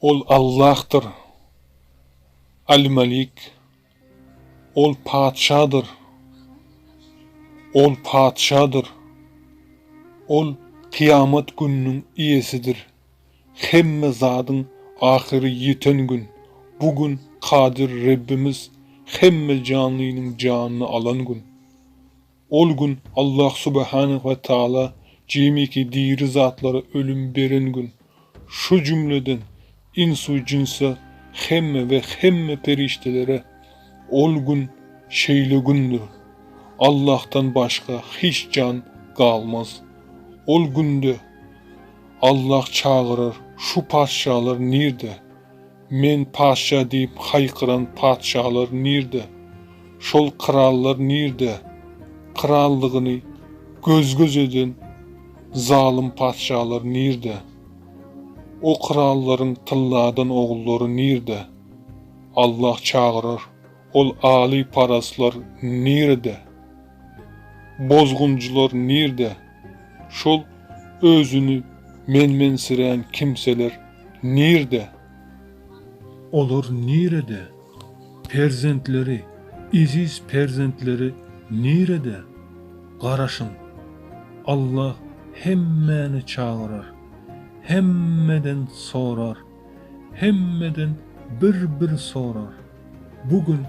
Ol Allahdyr. Al-Malik. Ol patyşadyr. Ol patyşadyr. Ol kyýamat gününiň eýesidir. Hemme zadyň ahyry ýeten gün. Bu gün Kadyr Rebbimiz hemme janlynyň janyny alan gün. Ol gün Allah Subhanehu we Taala jemiki diri zatlara ölüm beren gün, şu jümleden ins-u jynsa hemme we hemme perişdelere ol gün şeýle gündür, Allahdan başga hiç jan galmaz. Ol günde Allah çagyrar, şu patyşalar nirde? Men patyşa diýip haýkyran patyşalar nirde? Şol krallar nirde? Krallygyny göz-göz eden zalym patyşalar nirde? O krallaryň tylladan ogullary nirde? Allah çagyrar, ol aly paraslar nirede? Bozgunjylar nirde? Şol özüni men-mensirän kimseler nirde? Olar nirede? Perzentleri, eziz perzentleri nirede? Garaşyň! Allah hemmäni çagyrar, hemmeden sorar, hemmeden bir-bir sorar. Bu gün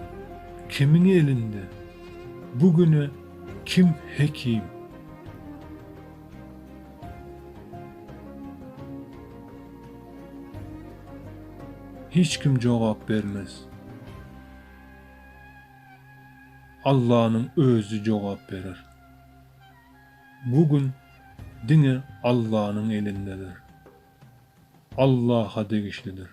kimiň elinde? Bu güne kim hekim? Hiç kim jogap bermez. Allanyň özi jogap berer. Bu gün diňe Allanyň elindedir. Allaha degişlidir.